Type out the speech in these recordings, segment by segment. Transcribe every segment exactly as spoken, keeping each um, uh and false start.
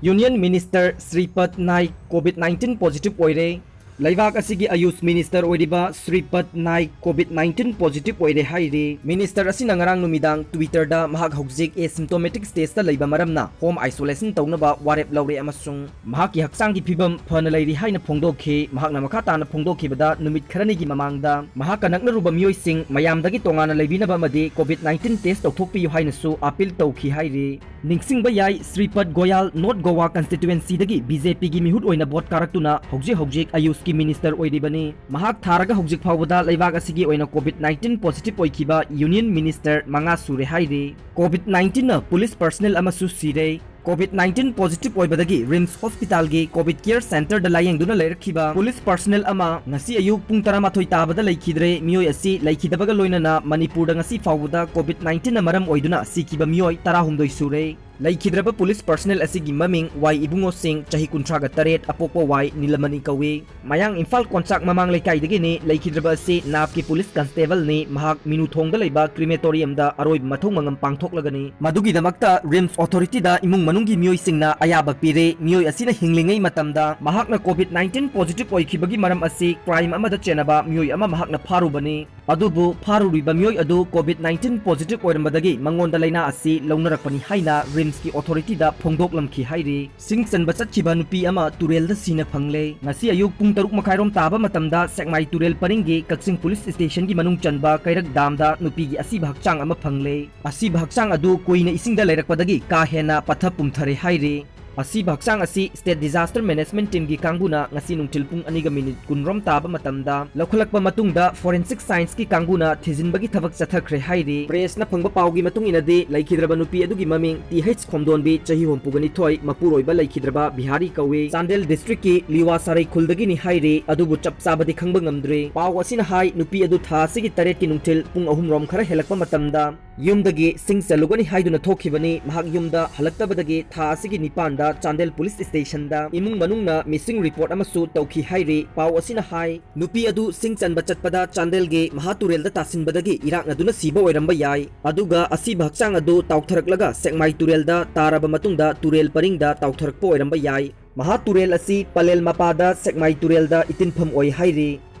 Union Minister Shripad Naik COVID nineteen positive ꯑꯣꯏꯔꯦ꯫ ꯂꯩꯕꯥꯛ ꯑꯁꯤꯒꯤ ꯑꯌꯨꯁ ꯃꯤꯅꯤꯁꯇꯔ ꯑꯣꯏꯔꯤꯕ ꯁ꯭ꯔꯤꯄꯗ ꯅꯥꯏꯛ COVID nineteen positive ꯑꯣꯏꯔꯦ ꯍꯥꯏꯔꯤ꯫ ꯃꯤꯅꯤꯁꯇꯔ ꯑꯁꯤꯅ ꯉꯔꯥꯡ ꯅꯨꯃꯤꯗꯥꯡ Twitter-ꯗ ꯃꯍꯥꯛ ꯍꯧꯖꯤꯛ asymptomatic stage-ꯇ ꯂꯩꯕ ꯃꯔꯝꯅ home isolation ꯇꯧꯅꯕ ꯋꯥꯔꯦꯞ ꯂꯧꯔꯦ ꯑꯃꯁꯨꯡ ꯃꯍꯥꯛꯀꯤ ꯍꯛꯆꯥꯡꯒꯤ ꯐꯤꯕꯝ ꯐꯅ ꯂꯩꯔꯤ ꯍꯥꯏꯅ ꯐꯣꯡꯗꯣꯛꯈꯤ꯫ ꯃꯍꯥꯛꯅ ꯃꯈꯥ ꯇꯥꯅ ꯐꯣꯡꯗꯣꯛꯈꯤꯕꯗ, ꯅꯨꯃꯤꯠ ꯈꯔꯅꯤꯒꯤ ꯃꯃꯥꯡꯗ ꯃꯍꯥꯛꯀ ꯅꯛꯅꯔꯨꯕ ꯃꯤꯑꯣꯏꯁꯤꯡ ꯃꯌꯥꯝꯗꯒꯤ ꯇꯣꯉꯥꯟꯅ ꯂꯩꯕꯤꯅꯕ ꯑꯃꯗꯤ COVID nineteen test ꯇꯧꯊꯣꯛꯄꯤꯌꯨ ꯍꯥꯏꯅꯁꯨ appeal ꯇꯧꯈꯤ ꯍꯥꯏꯔꯤ꯫ ꯅꯤꯡꯁꯤꯡꯕ ꯌꯥꯏ, ꯁ꯭ꯔꯤꯄꯗ ꯒꯣꯌꯥꯜ ꯅꯣꯔꯊ ꯒꯣꯋꯥ constituency-ꯗꯒꯤ BJP-ꯒꯤ ꯃꯤꯍꯨꯠ ꯑꯣꯏꯅ ꯚꯣꯠ ꯀꯥꯔꯛꯇꯨꯅ ꯍꯧꯖꯤꯛ ꯍꯧꯖꯤꯛ ꯑꯌꯨꯁꯀꯤ ꯃꯤꯅꯤꯁꯇꯔ ꯑꯣꯏꯔꯤꯕꯅꯤ꯫ ꯃꯍꯥꯛ ꯊꯥꯔꯒ ꯍꯧꯖꯤꯛ ꯐꯥꯎꯕꯗ ꯂꯩꯕꯥꯛ ꯑꯁꯤꯒꯤ ꯑꯣꯏꯅ COVID nineteen positive ꯑꯣꯏꯈꯤꯕ ꯌꯨꯅꯤꯌꯟ ꯃꯤꯅꯤꯁꯇꯔ ꯃꯉꯥ ꯁꯨꯔꯦ ꯍꯥꯏꯔꯤ꯫ COVID nineteen-ꯅ ꯄꯨꯂꯤꯁ personnel ꯑꯃꯁꯨ ꯁꯤꯔꯦ꯫ COVID nineteen positive ꯑꯣꯏꯕꯗꯒꯤ ꯔꯤꯝꯁ ꯍꯣꯁꯄꯤꯇꯥꯜꯒꯤ COVID care centre-ꯗ ꯂꯥꯌꯦꯡꯗꯨꯅ ꯂꯩꯔꯛꯈꯤꯕ ꯄꯨꯂꯤꯁ personnel ꯑꯃ ꯉꯁꯤ ꯑꯌꯨꯛ ꯄꯨꯡ ꯇꯔꯥꯃꯥꯊꯣꯏ ꯇꯥꯕꯗ ꯂꯩꯈꯤꯗ꯭ꯔꯦ꯫ ꯃꯤꯑꯣꯏ ꯑꯁꯤ ꯂꯩꯈꯤꯗꯕꯒ ꯂꯣꯏꯅꯅ ꯃꯅꯤꯄꯨꯔꯗ ꯉꯁꯤ ꯐꯥꯎꯕꯗ COVID nineteen-ꯅ ꯃꯔꯝ ꯑꯣꯏꯗꯨꯅ ꯁꯤꯈꯤꯕ ꯃꯤꯑꯣꯏ ꯇꯔꯥꯍꯨꯝꯗꯣꯏ ꯁꯨꯔꯦ꯫ ꯂꯩꯈꯤꯗ꯭ꯔꯕ ꯄꯨꯂꯤꯁ personnel ꯑꯁꯤꯒꯤ ꯃꯃꯤꯡ ꯋꯥꯏ ꯏꯕꯨꯡꯉꯣ ꯁꯤꯡ, ꯆꯍꯤ ꯀꯨꯟꯊ꯭ꯔꯥꯒ ꯇꯔꯦꯠ, ꯑꯄꯣꯛꯄ ꯋꯥꯏ ꯅꯤꯂꯃꯅꯤ ꯀꯧꯏ꯫ ꯃꯌꯥꯡ ꯏꯝꯐꯥꯜ ꯀꯣꯟꯆꯥꯛ ꯃꯃꯥꯡ ꯂꯩꯀꯥꯏꯗꯒꯤꯅꯤ꯫ ꯂꯩꯈꯤꯗ꯭ꯔꯕ ꯑꯁꯤ ꯅꯥꯞꯀꯤ ꯄꯨꯂꯤꯁ constable-ꯅꯤ꯫ ꯃꯍꯥꯛ ꯃꯤꯅꯨꯊꯣꯡꯗ ꯂꯩꯕ crematorium-ꯗ ꯑꯔꯣꯏꯕ ꯃꯊꯧ ꯃꯉꯝ ꯄꯥꯡꯊꯣꯛꯂꯒꯅꯤ꯫ ꯃꯗꯨꯒꯤꯗꯃꯛꯇ ꯔꯤꯝꯁ authority-ꯗ ꯏꯃꯨꯡ ꯃꯅꯨꯡꯒꯤ ꯃꯤꯑꯣꯏꯁꯤꯡꯅ ꯑꯌꯥꯕ ꯄꯤꯔꯦ꯫ ꯃꯤꯑꯣꯏ ꯑꯁꯤꯅ ꯍꯤꯡꯂꯤꯉꯩ ꯃꯇꯝꯗ ꯃꯍꯥꯛꯅ COVID nineteen positive ꯑꯣꯏꯈꯤꯕꯒꯤ ꯃꯔꯝ ꯑꯁꯤ crime ꯑꯃꯗ ꯆꯦꯟꯅꯕ ꯃꯤꯑꯣꯏ ꯑꯃ ꯃꯍꯥꯛꯅ ꯐꯥꯔꯨꯕꯅꯤ꯫ ꯑꯗꯨꯕꯨ ꯐꯥꯔꯨꯔꯤꯕ ꯃꯤꯑꯣꯏ ꯑꯗꯨ COVID nineteen positive ꯑꯣꯏꯔꯝꯕꯗꯒꯤ ꯃꯉꯣꯟꯗ ꯂꯥꯏꯅꯥ ꯑꯁꯤ ꯂꯧꯅꯔꯛꯄꯅꯤ ꯍꯥꯏꯅ ꯔꯤꯝꯁꯀꯤ authority-ꯗ ꯐꯣꯡꯗꯣꯛꯂꯝꯈꯤ ꯍꯥꯏꯔꯤ꯫ ꯁꯤꯡ ꯆꯟꯕ ꯆꯠꯈꯤꯕ ꯅꯨꯄꯤ ꯑꯃ ꯇꯨꯔꯦꯜꯗ ꯁꯤꯅ ꯐꯪꯂꯦ꯫ ꯉꯁꯤ ꯑꯌꯨꯛ ꯄꯨꯡ ꯇꯔꯨꯛ ꯃꯈꯥꯏꯔꯣꯝ ꯇꯥꯕ ꯃꯇꯝꯗ ꯁꯦꯛꯃꯥꯏ ꯇꯨꯔꯦꯜ ꯄꯔꯤꯡꯒꯤ ꯀꯛꯆꯤꯡ ꯄꯨꯂꯤꯁ ꯁ꯭ꯇꯦꯁꯟꯒꯤ ꯃꯅꯨꯡ ꯆꯟꯕ ꯀꯩꯔꯛ ꯗꯥꯝꯗ ꯅꯨꯄꯤꯒꯤ ꯑꯁꯤꯕ ꯍꯛꯆꯥꯡ ꯑꯃ ꯐꯪꯂꯦ꯫ ꯑꯁꯤꯕ ꯍꯛꯆꯥꯡ ꯑꯗꯨ ꯀꯨꯏꯅ ꯏꯁꯤꯡꯗ ꯂꯩꯔꯛꯄꯗꯒꯤ ꯀꯥ ꯍꯦꯟꯅ ꯄꯠꯊ ꯄꯨꯝꯊꯔꯦ ꯍꯥꯏꯔꯤ꯫ ꯑꯁꯤꯕ ꯍꯛꯆꯥꯡ ꯑꯁꯤ State Disaster Management Team-ꯒꯤ ꯀꯥꯡꯕꯨꯅ ꯉꯁꯤ ꯅꯨꯡꯊꯤꯜ ꯄꯨꯡ ꯑꯅꯤꯒ ꯃꯤꯅꯤꯠ ꯀꯨꯟꯔꯣꯝ ꯇꯥꯕ ꯃꯇꯝꯗ ꯂꯧꯈꯠꯂꯛꯄ ꯃꯇꯨꯡꯗ Forensic Science-ꯀꯤ ꯀꯥꯡꯕꯨꯅ ꯊꯤꯖꯤꯟꯕꯒꯤ ꯊꯕꯛ ꯆꯠꯊꯈ꯭ꯔꯦ ꯍꯥꯏꯔꯤ꯫ Press-ꯅ ꯐꯪꯕ ꯄꯥꯎꯒꯤ ꯃꯇꯨꯡ ꯏꯟꯅꯗꯤ, ꯂꯩꯈꯤꯗ꯭ꯔꯕ ꯅꯨꯄꯤ ꯑꯗꯨꯒꯤ ꯃꯃꯤꯡ ꯇꯤ ꯍꯩꯆ ꯈꯣꯝꯗꯣꯟꯕꯤ, ꯆꯍꯤ ꯍꯨꯝꯐꯨꯒ ꯅꯤꯊꯣꯏ, ꯃꯄꯨꯔꯣꯏꯕ ꯂꯩꯈꯤꯗ꯭ꯔꯕ ꯕꯤꯍꯥꯔꯤ ꯀꯧꯏ꯫ ꯆꯥꯟꯗꯦꯜ district-ꯀꯤ ꯂꯤꯋꯥ ꯁꯥꯔꯩ ꯈꯨꯜꯗꯒꯤꯅꯤ ꯍꯥꯏꯔꯤ꯫ ꯑꯗꯨꯕꯨ ꯆꯞ ꯆꯥꯕꯗꯤ ꯈꯪꯕ ꯉꯝꯗ꯭ꯔꯤ꯫ ꯄꯥꯎ ꯑꯁꯤꯅ ꯍꯥꯏ, ꯅꯨꯄꯤ ꯑꯗꯨ ꯊꯥ ꯑꯁꯤꯒꯤ ꯇꯔꯦꯠꯀꯤ ꯅꯨꯡꯊꯤꯜ ꯄꯨꯡ ꯑꯍꯨꯝꯔꯣꯝ ꯈꯔ ꯍꯦꯜꯂꯛꯄ ꯃꯇꯝꯗ ꯌꯨꯝꯗꯒꯤ ꯁꯤꯡ ꯆꯜꯂꯨꯒꯅꯤ ꯍꯥꯏꯗꯨꯅ ꯊꯣꯛꯈꯤꯕꯅꯤ꯫ ꯃꯍꯥꯛ ꯌꯨꯝꯗ ꯍꯜꯂꯛꯇꯕꯗꯒꯤ ꯊꯥ ꯑꯁꯤꯒꯤ ꯅꯤꯄꯥꯟꯗ ꯆꯥꯟꯗꯦꯜ ꯄꯨꯂꯤꯁ ꯁ꯭ꯇꯦꯁꯟꯗ ꯏꯃꯨꯡ ꯃꯅꯨꯡꯅ ꯃꯤꯁꯤꯡ ꯔꯤꯄꯣꯔꯠ ꯑꯃꯁꯨ ꯇꯧꯈꯤ ꯍꯥꯏꯔꯤ꯫ ꯄꯥꯎ ꯑꯁꯤꯅ ꯍꯥꯏ, ꯅꯨꯄꯤ ꯑꯗꯨ ꯁꯤꯡ ꯆꯟꯕ ꯆꯠꯄꯗ ꯆꯥꯟꯗꯦꯜꯒꯤ ꯃꯍꯥ ꯇꯨꯔꯦꯜꯗ ꯇꯥꯁꯤꯟꯕꯗꯒꯤ ꯏꯔꯥꯛꯅꯗꯨꯅ ꯁꯤꯕ ꯑꯣꯏꯔꯝꯕ ꯌꯥꯏ꯫ ꯑꯗꯨꯒ ꯑꯁꯤꯕ ꯍꯛꯆꯥꯡ ꯑꯗꯨ ꯇꯥꯎꯊꯔꯛꯂꯒ ꯁꯦꯛꯃꯥꯏ ꯇꯨꯔꯦꯜꯗ ꯇꯥꯔꯕ ꯃꯇꯨꯡꯗ ꯇꯨꯔꯦꯜ ꯄꯔꯤꯡꯗ ꯇꯥꯎꯊꯔꯛꯄ ꯑꯣꯏꯔꯝꯕ ꯌꯥꯏ꯫ ꯃꯍꯥ ꯇꯨꯔꯦꯜ ꯑꯁꯤ ꯄꯂꯦꯜ ꯃꯄꯥꯗ ꯁꯦꯛꯃꯥꯏ ꯇꯨꯔꯦꯜꯗ ꯏꯇꯤꯟꯐꯝ ꯑꯣꯏ ꯍꯥꯏꯔꯤ꯫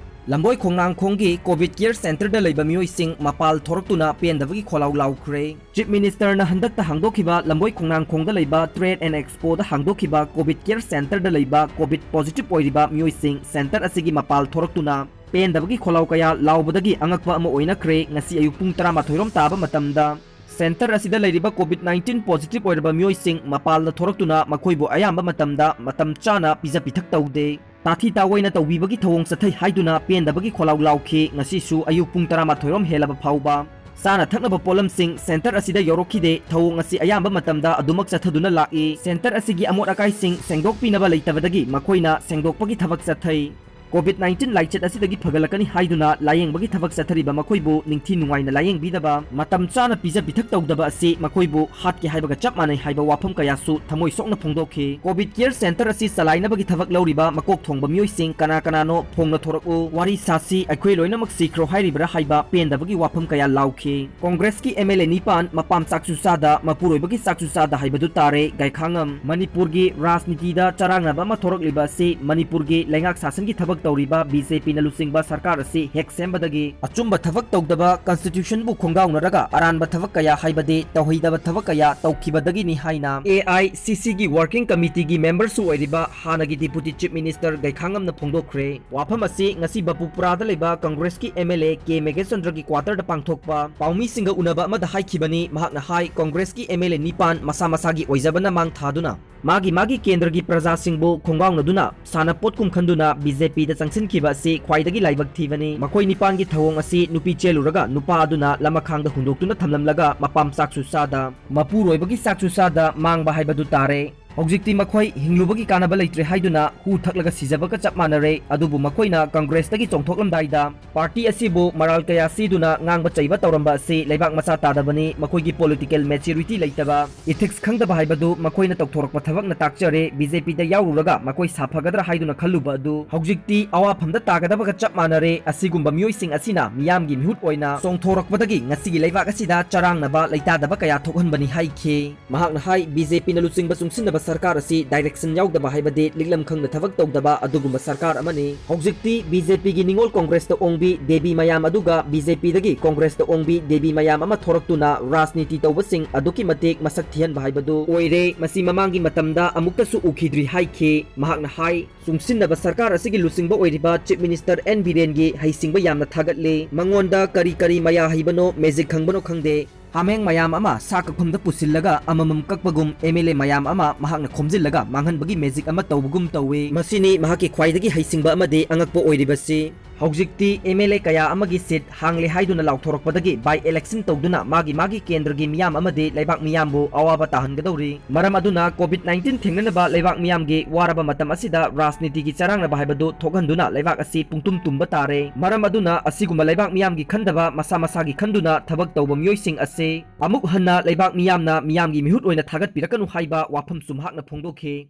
ꯂꯝꯕꯣꯏ ꯈꯣꯡꯅꯥꯡꯈꯣꯡꯒꯤ COVID care centreꯗ ꯂꯩꯕ ꯃꯤꯑꯣꯏꯁꯤꯡ ꯃꯄꯥꯜ ꯊꯣꯔꯛꯇꯨꯅ ꯄꯦꯟꯗꯕꯒꯤ ꯈꯣꯜꯂꯥꯎ ꯂꯥꯎꯈ꯭ꯔꯦ꯫ Chief Ministerꯅ ꯍꯟꯗꯛꯇ ꯍꯥꯡꯗꯣꯛꯈꯤꯕ ꯂꯝꯕꯣꯏ ꯈꯣꯡꯅꯥꯡꯈꯣꯡꯗ ꯂꯩꯕ Trade and Expoꯗ ꯍꯥꯡꯗꯣꯛꯈꯤꯕ COVID care centreꯗ ꯂꯩꯕ COVID positive ꯑꯣꯏꯔꯤꯕ ꯃꯤꯑꯣꯏꯁꯤꯡ center ꯑꯁꯤꯒꯤ ꯃꯄꯥꯜ ꯊꯣꯔꯛꯇꯨꯅ ꯄꯦꯟꯗꯕꯒꯤ ꯈꯣꯜꯂꯥꯎ ꯀꯌꯥ ꯂꯥꯎꯕꯗꯒꯤ ꯑꯉꯛꯄ ꯑꯃ ꯑꯣꯏꯅꯈ꯭ꯔꯦ꯫ ꯉꯁꯤ ꯑꯌꯨꯛ ꯄꯨꯡ ꯇꯔꯥꯃꯥꯊꯣꯏ ꯔꯣꯝ ꯇꯥꯕ ꯃꯇꯝꯗ center ꯑꯁꯤꯗ ꯂꯩꯔꯤꯕ COVID nineteen positive ꯑꯣꯏꯔꯕ ꯃꯤꯑꯣꯏꯁꯤꯡ ꯃꯄꯥꯜꯗ ꯊꯣꯔꯛꯇꯨꯅ ꯃꯈꯣꯏꯕꯨ ꯑꯌꯥꯝꯕ ꯃꯇꯝꯗ ꯃꯇꯝ ꯆꯥꯅ ꯄꯤꯖ ꯄꯤꯊꯛ ꯇꯧꯗꯦ꯫ ꯇꯥꯊꯤ ꯇꯥꯑꯣꯏꯅ ꯇꯧꯕꯤꯕꯒꯤ ꯊꯧꯑꯣꯡ ꯆꯠꯊꯩ ꯍꯥꯏꯗꯨꯅ ꯄꯦꯟꯗꯕꯒꯤ ꯈꯣꯜꯂꯥꯎ ꯂꯥꯎꯈꯤ꯫ ꯉꯁꯤꯁꯨ ꯑꯌꯨꯛ ꯄꯨꯡ ꯇꯔꯥꯃꯥꯊꯣꯏ ꯔꯣꯝ ꯍꯦꯜꯂꯕ ꯐꯥꯎꯕ ꯆꯥꯅ ꯊꯛꯅꯕ ꯄꯣꯠꯂꯝꯁꯤꯡ center ꯑꯁꯤꯗ ꯌꯧꯔꯛꯈꯤꯗꯦ꯫ ꯊꯧꯑꯣꯡ ꯑꯁꯤ ꯑꯌꯥꯝꯕ ꯃꯇꯝꯗ ꯑꯗꯨꯃꯛ ꯆꯠꯊꯗꯨꯅ ꯂꯥꯛꯏ꯫ Center ꯑꯁꯤꯒꯤ ꯑꯃꯣꯠ ꯑꯀꯥꯏꯁꯤꯡ ꯁꯦꯡꯗꯣꯛꯄꯤꯅꯕ ꯂꯩꯇꯕꯗꯒꯤ ꯃꯈꯣꯏꯅ ꯁꯦꯡꯗꯣꯛꯄꯒꯤ ꯊꯕꯛ ꯆꯠꯊꯩ꯫ COVID nineteen ꯂꯥꯏꯆꯠ ꯑꯁꯤꯗꯒꯤ ꯐꯒꯠꯂꯛꯀꯅꯤ ꯍꯥꯏꯗꯨꯅ ꯂꯥꯌꯦꯡꯕꯒꯤ ꯊꯕꯛ ꯆꯠꯊꯔꯤꯕ ꯃꯈꯣꯏꯕꯨ ꯅꯤꯡꯊꯤ ꯅꯨꯡꯉꯥꯏꯅ ꯂꯥꯌꯦꯡꯕꯤꯗꯕ, ꯃꯇꯝ ꯆꯥꯅ ꯄꯤꯖ ꯄꯤꯊꯛ ꯇꯧꯗꯕ ꯑꯁꯤ ꯃꯈꯣꯏꯕꯨ ꯍꯥꯠꯀꯦ ꯍꯥꯏꯕꯒ ꯆꯞ ꯃꯥꯟꯅꯩ ꯍꯥꯏꯕ ꯋꯥꯐꯝ ꯀꯌꯥꯁꯨ ꯊꯃꯣꯏ ꯁꯣꯛꯅ ꯐꯣꯡꯗꯣꯛꯈꯤ꯫ COVID care center ꯑꯁꯤ ꯆꯂꯥꯏꯅꯕꯒꯤ ꯊꯕꯛ ꯂꯧꯔꯤꯕ ꯃꯀꯣꯛ ꯊꯣꯡꯕ ꯃꯤꯑꯣꯏꯁꯤꯡ ꯀꯅꯥ ꯀꯅꯥꯅꯣ ꯐꯣꯡꯅ ꯊꯣꯔꯛꯎ, ꯋꯥꯔꯤ ꯁꯥꯁꯤ, ꯑꯩꯈꯣꯏ ꯂꯣꯏꯅꯃꯛ ꯁꯤꯈ꯭ꯔꯣ ꯍꯥꯏꯔꯤꯕ꯭ꯔꯥ ꯍꯥꯏꯕ ꯄꯦꯟꯗꯕꯒꯤ ꯋꯥꯐꯝ ꯀꯌꯥ ꯂꯥꯎꯈꯤ꯫ Congressꯀꯤ MLA ꯅꯤꯄꯥꯟ ꯃꯄꯥꯝ ꯆꯥꯛꯁꯨ ꯆꯥꯗ, ꯃꯄꯨꯔꯣꯏꯕꯒꯤ ꯆꯥꯛꯁꯨ ꯆꯥꯗ ꯍꯥꯏꯕꯗꯨ ꯇꯥꯔꯦ꯫ ꯒꯥꯏꯈꯥꯉꯝ, ꯃꯅꯤꯄꯨꯔꯒꯤ ꯔꯥꯖꯅꯤꯇꯤꯗ ꯆꯔꯥꯡꯅꯕ ꯑꯃ ꯊꯣꯔꯛꯂꯤꯕ ꯑꯁꯤ ꯃꯅꯤꯄꯨꯔꯒꯤ ꯂꯩꯉꯥꯛ ꯁꯥꯁꯟꯒꯤ ꯊꯕꯛ ꯇꯧꯔꯤꯕ BJPꯅ ꯂꯨꯆꯤꯡꯕ ꯁꯔꯀꯥꯔ ꯑꯁꯤ ꯍꯦꯛ ꯁꯦꯝꯕꯗꯒꯤ ꯑꯆꯨꯝꯕ ꯊꯕꯛ ꯇꯧꯗꯕ, constitutionꯕꯨ ꯈꯣꯡꯒꯥꯎꯅꯔꯒ ꯑꯔꯥꯟꯕ ꯊꯕꯛ ꯀꯌꯥ ꯍꯥꯏꯕꯗꯤ ꯇꯧꯍꯩꯗꯕ ꯊꯕꯛ ꯀꯌꯥ ꯇꯧꯈꯤꯕꯗꯒꯤꯅꯤ ꯍꯥꯏꯅ AICCꯒꯤ working committeeꯒꯤ memberꯁꯨ ꯑꯣꯏꯔꯤꯕ ꯍꯥꯟꯅꯒꯤ Deputy Chief Minister ꯒꯥꯏꯈꯥꯉꯝꯅ ꯐꯣꯡꯗꯣꯛꯈ꯭ꯔꯦ꯫ ꯋꯥꯐꯝ ꯑꯁꯤ ꯉꯁꯤ ꯕꯄꯨꯄꯨꯔꯥꯗ ꯂꯩꯕ Congressꯀꯤ MLA ꯀꯦ ꯃꯦꯘꯆꯟꯗ꯭ꯔꯒꯤ quarterꯗ ꯄꯥꯡꯊꯣꯛꯄ ꯄꯥꯎꯃꯤꯁꯤꯡꯒ ꯎꯅꯕ ꯑꯃꯗ ꯍꯥꯏꯈꯤꯕꯅꯤ꯫ ꯃꯍꯥꯛꯅ ꯍꯥꯏ, Congressꯀꯤ MLA ꯅꯤꯄꯥꯟ ꯃꯁꯥ ꯃꯁꯥꯒꯤ ꯑꯣꯏꯖꯕꯅ ꯃꯥꯡ ꯊꯥꯗꯨꯅ ꯃꯥꯒꯤ ꯃꯥꯒꯤ ꯀꯦꯟꯗ꯭ꯔꯒꯤ ꯄ꯭ꯔꯖꯥꯁꯤꯡꯕꯨ ꯈꯣꯡꯒꯥꯎꯅꯗꯨꯅ ꯁꯥꯟꯅꯄꯣꯠꯀꯨꯝ ꯈꯟꯗꯨꯅ BJPꯗ ꯆꯪꯁꯤꯟꯈꯤꯕ ꯑꯁꯤ ꯈ꯭ꯋꯥꯏꯗꯒꯤ ꯂꯥꯏꯕꯛ ꯊꯤꯕꯅꯤ꯫ ꯃꯈꯣꯏ ꯅꯤꯄꯥꯟꯒꯤ ꯊꯧꯑꯣꯡ ꯑꯁꯤ ꯅꯨꯄꯤ ꯆꯦꯜꯂꯨꯔꯒ ꯅꯨꯄꯥ ꯑꯗꯨꯅ ꯂꯃꯈꯥꯡꯗ ꯍꯨꯟꯗꯣꯛꯇꯨꯅ ꯊꯝꯂꯝꯂꯒ ꯃꯄꯥꯝ ꯆꯥꯛꯁꯨ ꯆꯥꯗ, ꯃꯄꯨꯔꯣꯏꯕꯒꯤ ꯆꯥꯛꯁꯨ ꯆꯥꯗ ꯃꯥꯡꯕ ꯍꯥꯏꯕꯗꯨ ꯇꯥꯔꯦ꯫ ꯍꯧꯖꯤꯛꯇꯤ ꯃꯈꯣꯏ ꯍꯤꯡꯂꯨꯕꯒꯤ ꯀꯥꯟꯅꯕ ꯂꯩꯇ꯭ꯔꯦ ꯍꯥꯏꯗꯨꯅ ꯍꯨ ꯊꯛꯂꯒ ꯁꯤꯖꯕꯒ ꯆꯞ ꯃꯥꯟꯅꯔꯦ꯫ ꯑꯗꯨꯕꯨ ꯃꯈꯣꯏꯅ ꯀꯪꯒ꯭ꯔꯦꯁꯇꯒꯤ ꯆꯣꯡꯊꯣꯛꯂꯝꯗꯥꯏꯗ ꯄꯥꯔꯇꯤ ꯑꯁꯤꯕꯨ ꯃꯔꯥꯜ ꯀꯌꯥ ꯁꯤꯗꯨꯅ ꯉꯥꯡꯕ ꯆꯩꯕ ꯇꯧꯔꯝꯕ ꯑꯁꯤ ꯂꯩꯕꯥꯛ ꯃꯆꯥ ꯇꯥꯗꯕꯅꯤ꯫ ꯃꯈꯣꯏꯒꯤ political maturity ꯂꯩꯇꯕ, ethics ꯈꯪꯗꯕ ꯍꯥꯏꯕꯗꯨ ꯃꯈꯣꯏꯅ ꯇꯧꯊꯣꯔꯛꯄ ꯊꯕꯛꯅ ꯇꯥꯛꯆꯔꯦ꯫ ꯕꯤ ꯖꯦ ꯄꯤꯗ ꯌꯥꯎꯔꯨꯔꯒ ꯃꯈꯣꯏ ꯁꯥꯐꯒꯗ꯭ꯔꯥ ꯍꯥꯏꯗꯨꯅ ꯈꯜꯂꯨꯕ ꯑꯗꯨ ꯍꯧꯖꯤꯛꯇꯤ ꯑꯋꯥꯐꯝꯗ ꯇꯥꯒꯗꯕꯒ ꯆꯞ ꯃꯥꯟꯅꯔꯦ꯫ ꯑꯁꯤꯒꯨꯝꯕ ꯃꯤꯑꯣꯏꯁꯤꯡ ꯑꯁꯤꯅ ꯃꯤꯌꯥꯝꯒꯤ ꯃꯤꯍꯨꯠ ꯑꯣꯏꯅ ꯆꯣꯡꯊꯣꯔꯛꯄꯗꯒꯤ ꯉꯁꯤꯒꯤ ꯂꯩꯕꯥꯛ ꯑꯁꯤꯗ ꯆꯔꯥꯡꯅꯕ, ꯂꯩꯇꯥꯗꯕ ꯀꯌꯥ ꯊꯣꯛꯍꯟꯕꯅꯤ ꯍꯥꯏꯈꯤ꯫ ꯃꯍꯥꯛꯅ ꯍꯥꯏ, ꯕꯤ ꯖꯦ ꯄꯤꯅ ꯂꯨꯆꯤꯡꯕ ꯆꯨꯡꯁꯤꯟꯅꯕ ꯁꯔꯀꯥꯔ ꯑꯁꯤ direction ꯌꯥꯎꯗꯕ ꯍꯥꯏꯕꯗꯤ ꯂꯤꯛꯂꯝ ꯈꯪꯅ ꯊꯕꯛ ꯇꯧꯗꯕ ꯑꯗꯨꯒꯨꯝꯕ ꯁꯔꯀꯥꯔ ꯑꯃꯅꯤ꯫ ꯍꯧꯖꯤꯛꯇꯤ ꯕꯤ ꯖꯦ ꯄꯤꯒꯤ ꯅꯤꯡꯉꯣꯜ ꯀꯣꯡꯒ꯭ꯔꯦꯁꯇ ꯑꯣꯡꯕꯤ ꯗꯦꯕꯤ ꯃꯌꯥꯝ ꯑꯗꯨꯒ ꯕꯤ ꯖꯦ ꯄꯤꯗꯒꯤ ꯀꯣꯡꯒ꯭ꯔꯦꯁꯇ ꯑꯣꯡꯕꯤ ꯗꯦꯕꯤ ꯃꯌꯥꯝ ꯑꯃ ꯊꯣꯔꯛꯇꯨꯅ ꯔꯥꯖꯅꯤꯇꯤ ꯇꯧꯕꯁꯤꯡ ꯑꯗꯨꯛꯀꯤ ꯃꯇꯤꯛ ꯃꯁꯛ ꯊꯤꯍꯟꯕ ꯍꯥꯏꯕꯗꯨ ꯑꯣꯏꯔꯦ꯫ ꯃꯁꯤ ꯃꯃꯥꯡꯒꯤ ꯃꯇꯝꯗ ꯑꯃꯨꯛꯇꯁꯨ ꯎꯈꯤꯗ꯭ꯔꯤ ꯍꯥꯏꯈꯤ꯫ ꯃꯍꯥꯛꯅ ꯍꯥꯏ, ꯆꯨꯡꯁꯤꯟꯅꯕ ꯁꯔꯀꯥꯔ ꯑꯁꯤꯒꯤ ꯂꯨꯆꯤꯡꯕ ꯑꯣꯏꯔꯤꯕ Chief Minister ꯑꯦꯟ ꯕꯤꯔꯦꯟꯒꯤ ꯍꯩꯁꯤꯡꯕ ꯌꯥꯝꯅ ꯊꯥꯒꯠꯂꯤ꯫ ꯃꯉꯣꯟꯗ ꯀꯔꯤ ꯀꯔꯤ ꯃꯌꯥ ꯍꯩꯕꯅꯣ, magic ꯈꯪꯕꯅꯣ ꯈꯪꯗꯦ꯫ ꯍꯥꯃꯦꯡ ꯃꯌꯥꯝ ꯑꯃ ꯁꯥ ꯀꯛꯐꯝꯗ ꯄꯨꯁꯤꯜꯂꯒ ꯑꯃꯃꯝ ꯀꯛꯄꯒꯨꯝ ꯑꯦꯝ ꯑꯦꯜ ꯑꯦ ꯃꯌꯥꯝ ꯑꯃ ꯃꯍꯥꯛꯅ ꯈꯣꯝꯖꯤꯜꯂꯒ ꯃꯥꯡꯍꯟꯕꯒꯤ magic ꯑꯃ ꯇꯧꯕꯒꯨꯝ ꯇꯧꯏ꯫ ꯃꯁꯤꯅꯤ ꯃꯍꯥꯛꯀꯤ ꯈ꯭ꯋꯥꯏꯗꯒꯤ ꯍꯩꯁꯤꯡꯕ ꯑꯃꯗꯤ ꯑꯉꯛꯄ ꯑꯣꯏꯔꯤꯕꯁꯤ꯫ ꯍꯧꯖꯤꯛꯇꯤ ꯑꯦꯝ ꯑꯦꯜ ꯑꯦ ꯀꯌꯥ ꯑꯃꯒꯤ seat ꯍꯥꯡꯂꯦ ꯍꯥꯏꯗꯨꯅ ꯂꯥꯎꯊꯣꯔꯛꯄꯗꯒꯤ by election ꯇꯧꯗꯨꯅ ꯃꯥꯒꯤ ꯃꯥꯒꯤ ꯀꯦꯟꯗ꯭ꯔꯒꯤ ꯃꯤꯌꯥꯝ ꯑꯃꯗꯤ ꯂꯩꯕꯥꯛ ꯃꯤꯌꯥꯝꯕꯨ ꯑꯋꯥꯕ ꯇꯥꯍꯟꯒꯗꯧꯔꯤ꯫ ꯃꯔꯝ ꯑꯗꯨꯅ COVID nineteen ꯊꯦꯡꯅꯅꯕ ꯂꯩꯕꯥꯛ ꯃꯤꯌꯥꯝꯒꯤ ꯋꯥꯔꯕ ꯃꯇꯝ ꯑꯁꯤꯗ ꯔꯥꯖꯅꯤꯇꯤꯒꯤ ꯆꯔꯥꯡꯅꯕ ꯍꯥꯏꯕꯗꯨ ꯊꯣꯛꯍꯟꯗꯨꯅ ꯂꯩꯕꯥꯛ ꯑꯁꯤ ꯄꯨꯡꯇꯨꯝ ꯇꯨꯝꯕ ꯇꯥꯔꯦ꯫ ꯃꯔꯝ ꯑꯗꯨꯅ ꯑꯁꯤꯒꯨꯝꯕ ꯂꯩꯕꯥꯛ ꯃꯤꯌꯥꯝꯒꯤ ꯈꯟꯗꯕ, ꯃꯁꯥ ꯃꯁꯥꯒꯤ ꯈꯟꯗꯨꯅ ꯊꯕꯛ ꯇꯧꯕ ꯃꯤꯑꯣꯏꯁꯤꯡ ꯑꯁꯤ ꯑꯃꯨꯛ ꯍꯟꯅ ꯂꯩꯕꯥꯛ ꯃꯤꯌꯥꯝꯅ ꯃꯤꯌꯥꯝꯒꯤ ꯃꯤꯍꯨꯠ ꯑꯣꯏꯅ ꯊꯥꯒꯠꯄꯤꯔꯛꯀꯅꯨ ꯍꯥꯏꯕ ꯋꯥꯐꯝꯁꯨ ꯃꯍꯥꯛꯅ ꯐꯣꯡꯗꯣꯛꯈꯤ꯫